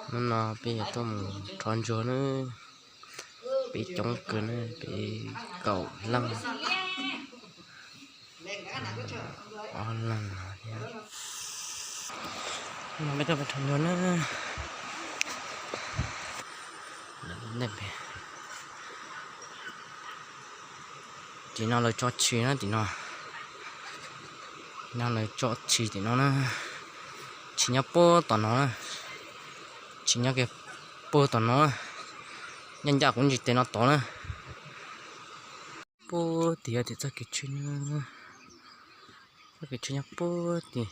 Hnub no peb yuav tuaj mus rho ntsuag na, peb coob kawg na, peb kaum leej, ob leeg no thiab. Hnub no peb tuaj rho ntsuag na. Tim no lawv tso tshis na, tim no, no lawv tso tshis tim no na. Tshis nyob puag tom no na, tshis nyob kiag puag tom no, nyob ncaj kuv ntsis tes no tod na. Puag tim yog tim txoj kev tsheb na, txoj kev tsheb nyob puag tim,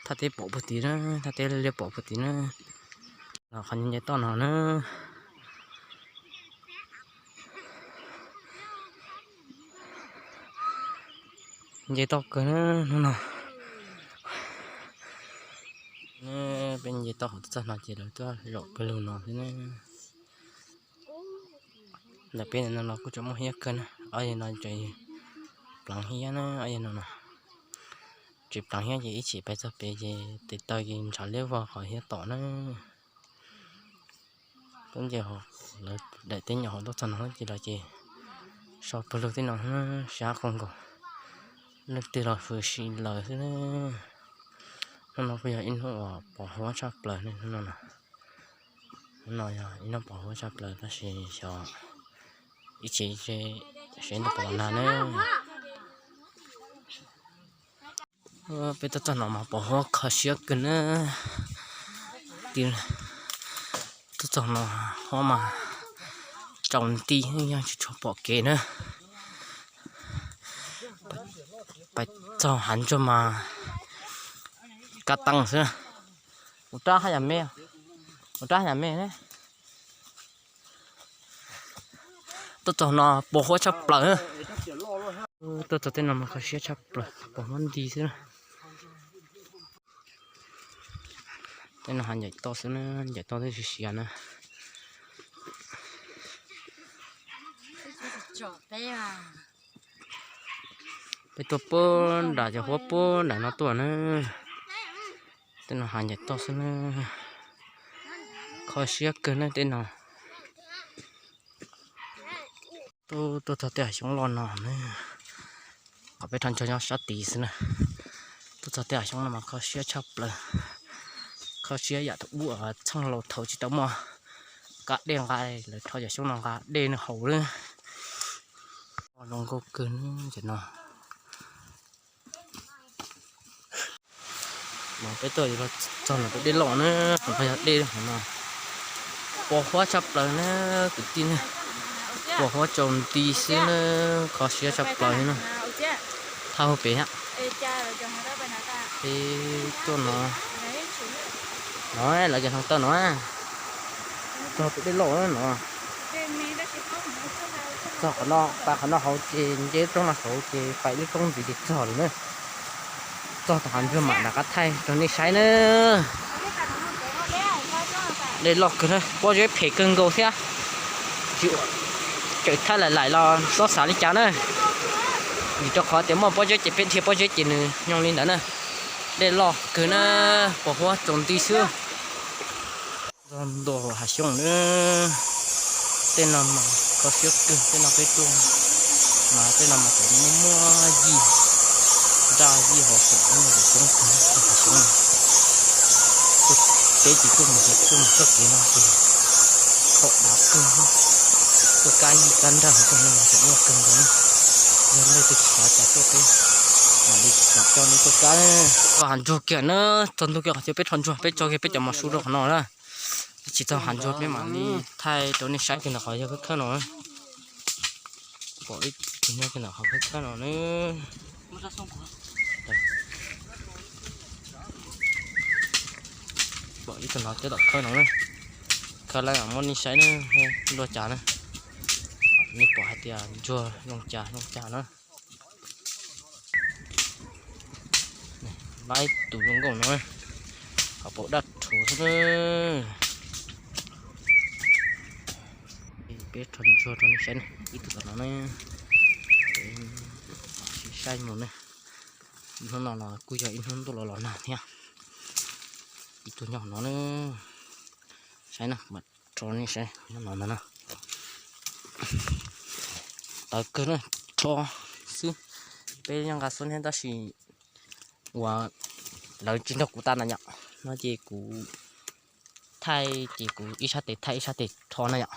thaj teb pom puag tim na, thaj teb liab pom puag tim na. Los qhov nce toj no na, nce toj kawg na hnub no. Peb nce toj hauv txoj no ces lawv tuaj zaum pawg lug no xwb na. Ntawm peb no los kuj tseem muaj hiab kawg na, ob yawg no tseem pleev hiab na, ob yawg no no tsis pleev hiab ces ib chim pais txog pem ces tes taw ces ntshav liab vog qhov hiab tom na. Tub nce lawv daim teb nyuam hauv tuaj txog no ces lawv ces so pawg lug tej no sab qau nkaus, leej twg los hws si lawm xwb na. Hnub no kuj yog ib hnub uas pos huab tshaj plaws ne, hnub no na. Hnub no yog ib hnub pos huab tshaj plaws tab sis xyov ib chim seb ntuj puas los nag na. Peb tuaj txog no mas pos huab kho siab kawg na. Tuaj txog no huab mas tsaus nti yeej tsis tshua pom kev na. Pais txog hav ntsuag mas kab teeb xwb. Ua rab haj yam me, ua rab haj yam me ne. Tuaj txog no pos huab tshaj plaws. Tuaj txog tej no mas kho siab tshaj plaws, pos huab nti xwb na. Tej no hav ncaim toj xwb na, ncaim toj twb siav siav na. Peb tuaj puag nram cov huab puag nram no tuaj na. Tej no hav ncaim toj xwb na. Kho siab kawg na tej no. Tuaj, tuaj txog tej hav xyoob loj no na. Qhov peb rho ntsuag nyob sab tid xwb na. Tuaj txog tej hav xyoob no mas kho siab tshaj plaws. Kho siab yam thaum ub txheej laus thaum tsis tau muaj kab dej nqa, lawv rho cov xyoob no nqa dej haus na. Zoo nkauj kawg na cov no. Peb tuaj txog no peb dej loj na, qhov no yog dej qhov no. Pos huab tshaj plaws na kwv tij na, pos huab tsaus nti xwb na, kho siab tshaj plaws na. Thauj pem thiab. Peb tuaj no, no lawv cov hluas tawm no, txog pem dej loj no. Txog qhov no, pais qhov no hauv ces nce lub roob no saud ces pais lub roob ntxiv ces txog lawm na. Txog tom hav ntsuag mam rov qab thaij rau nej saib na. Dej loj kawg na, pob zeb phem kawg nkaus thiab. Txawm thaij laim laim los txhob xav li cas na. Vim rau qhov tias muaj pob zeb ces peb dhia pob zeb ces nws nyoog li ntawd na. Dej loj kawg na, pos huab tsaus nti xwb. Txog ntua hav xyoob na, tej no mas kho siab kawg, tej no peb tuaj mas tej no mas tseem muaj muaj yij, nraj yij hauv xeem no tseem coob kawg hav xyoob no. Peb ces tuaj mus ces tuaj mus txoj kev no ces khaum dav kawg, tuaj kab yij kab nraj hauv xeem no tseem muaj kawg nkaus na. Yog leej twg xav cas tuaj peb mam li mam coj nej tuaj kab. Txog hav ntsuag kiag na, txog ntua kiag qhov chaw peb rho ntsuag peb tso kiag peb cov mos su rau qhov no na. Tsis txog hav ntsuag peb mam li thaij rau nej saib kiag ntawm qhov yog khawb khawb no. Pom ib tug nyob kiag ntawm qhov khawb khawb no na. Pom ib tug no cov tom khawb no na. Khawb lawm muab nej saib na, luaj cas na. Nej pom hais tias ntsuag zoo cas zoo cas na. Laib tus zoo nkauj no, qhov paum daj rhuv xwb na. Peb rho ntsuag rau nej saib na, ib tug tom no na. Peb sim saib mus na. Hnub no los kuj yog ib hnub ntuj los los nag thiab. Ib tug nyob no na. Saib na, mam rho nej saib nyob no ntag na. Tawv kawg na, rho xwb. Peb yeej nqa xub thiab tab sis uas lawv tsis nrog kuv tas na yom, no ces kuv thaij ces kuv ib sab tes thaij ib sab tes rho na yom.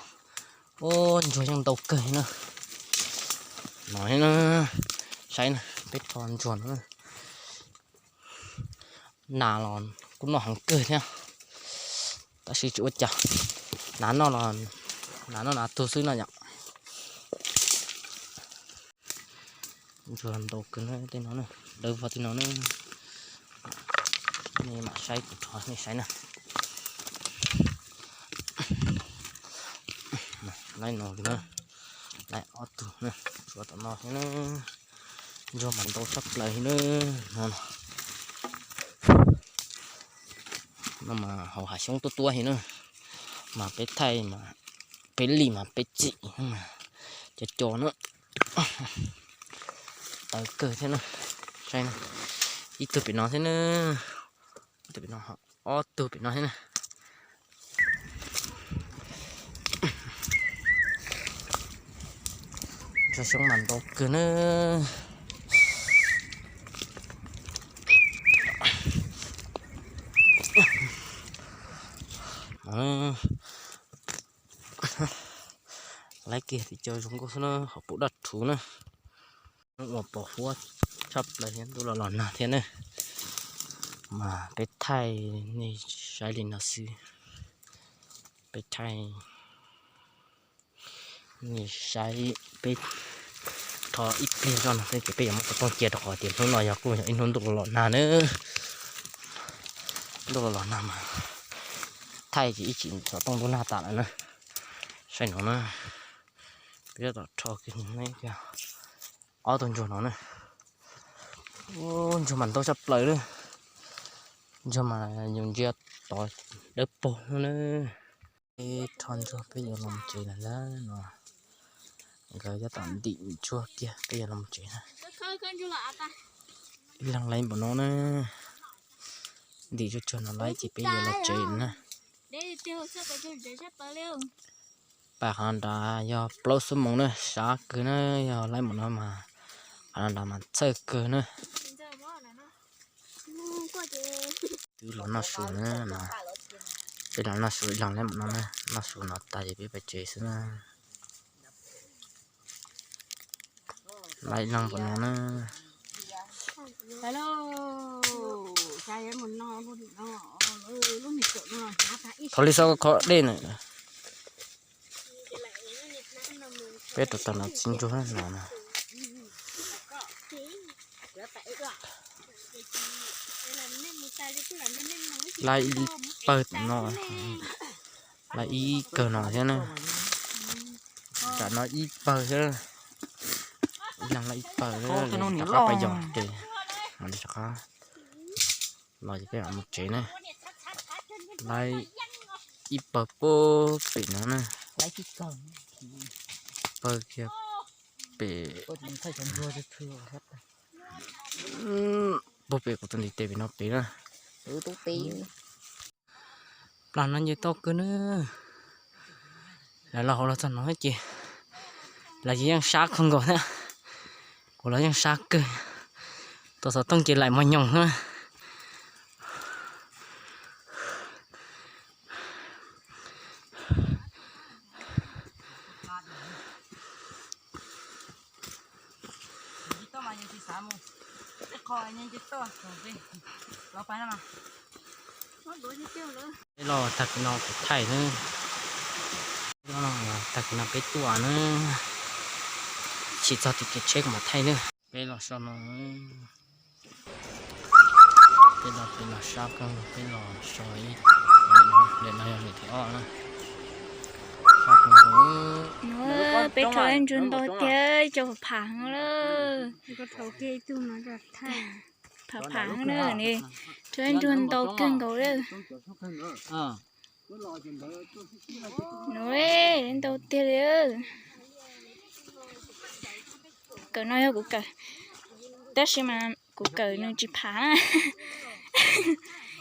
Ub, ntsuag yeej ntau kawg na. No na, saib na, peb rho ntsuag no. Nas los kuj noj heev kawg thiab, tab sis tsis ua cas, nas noj los nas noj nas tug xwb no yom. Ntsuag ntau kawg na tej no, dawb vog tej no na. Nej mam saib kuv rho nej saib na. Laib no na, laib ob tug na, tshuav tom no thiab na. Ntsuag mas ntau tshaj plaws li na. No, no mas hauv hav xyoob tuab tuab li na, mas peb thaij mas peb lim mas peb txim mas co co na. Tawv kawg thiab na. Saib na, ib tug pem no thiab na, ib tug pem no, ob tug pem no thiab na. Ntsuag xyoob mas ntau kawg na. Laib kiag tim cov zoo nkauj xwb na, hauv paus daj rhuv na. Hnub uas pos huab tshaj plaws thiab ntuj los los nag thiab na, mas peb thaij nej saib li no xwb. Peb thaij nej saib, peb rho ib pliag zoj no xwb ces peb yuav muab xov tooj cia rau qhov tias hnub no yog kuj yog ib hnub ntuj los los nag na. Ntuj los los nag mas thaij ces ib chim xov tooj ntuj nag tas lawm na. Saib no na, peb tab tom rho kiag ob tug ntsuag no na. Ub, ntsuag mas ntau tshaj plaws li. Ntsuag mas yus ntsia tod dawb paug na. Peb rho ntsuag peb yuav los mus tsev lawm ntag no. Nkawd tab tom ntim ntsuag kiag peb yuav los mus tsev na. Ib leeg laib npaum no na. Ntim tsuag tsuag no laib ces peb yuav los tsev na. Pas qhov nrad yog plaub xuab moos na, sab kawg na, yog laib npaum no mas qhov nrad mas txhawj kawg na. Twb los noj su na, peb los noj su ib leeg laib npaum no na, noj su no tas ces peb pais tsev xwb na. Laib ib leeg npaum no na. Thov li xav kho dej na. Peb rau tag no txiv ntsuag no na. Laib ib pawg no, laib ib kawg no thiab na. Tam no ib pawg thiab, ib leeg laib ib pawg, rov qab pais yos ces mam li rov qab los ces peb mam mus tsev na. Laib ib pawg puag pem no na. Pawg kiag pem, puag pem kuv tus ntiv tes pem no pem na. Plag no nce toj kawg na. Lawv los hauv los txog no ces lawv ces yeej sab kawg nkaus thiab. Kuv los yeej sab kawg. Tus xov tooj ces laim mos nyoos na. Peb los tag kis no kuv thaij na. Peb los tag kis no peb tuaj na. Tsis txog tim kev tsheb kuv mam thaij na. Peb los so no. Peb los, peb los sab kawg, peb los so ib, lwm no yog lwm thib ob na. Sab kawg nkaus. Peb rho ntsuag ntau tiag, cov phav heev lawm. Phav phav heev na, rho ntsuag ntau kawg nkaus lawm. Ntau tiag li. Kawm no yog kuv kawm, tab sis mas kuv kawm nws tsis phav na.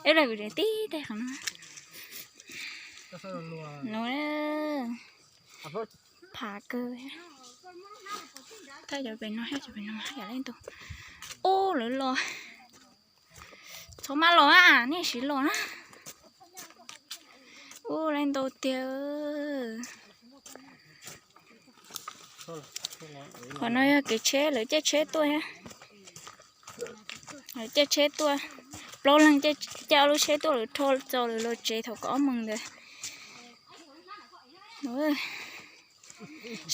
Ib los kuv tseem tib teg qhov no. No, phav kawg. Thaj cov pem no, thaj cov pem no yam li ntau. Ub, lawv los. Txhob maj los na, nej siv los na. Ub, li ntau tiag. Qhov no yog kev tsheb, lawv caij tsheb tuaj thiab. Lawv caij tsheb tuaj, plaub leeg caij ob lub tsheb tuaj, lawv rho txaus lawv los tsev thaum kaum ob moos ntawd.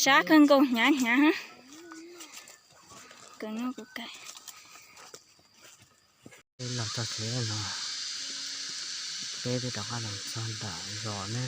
Sab kawg nkaus, hnyav hnyav. Kawm no kuv kawm. Los txog tsev no, peb twb rov qab los txog nram zos na.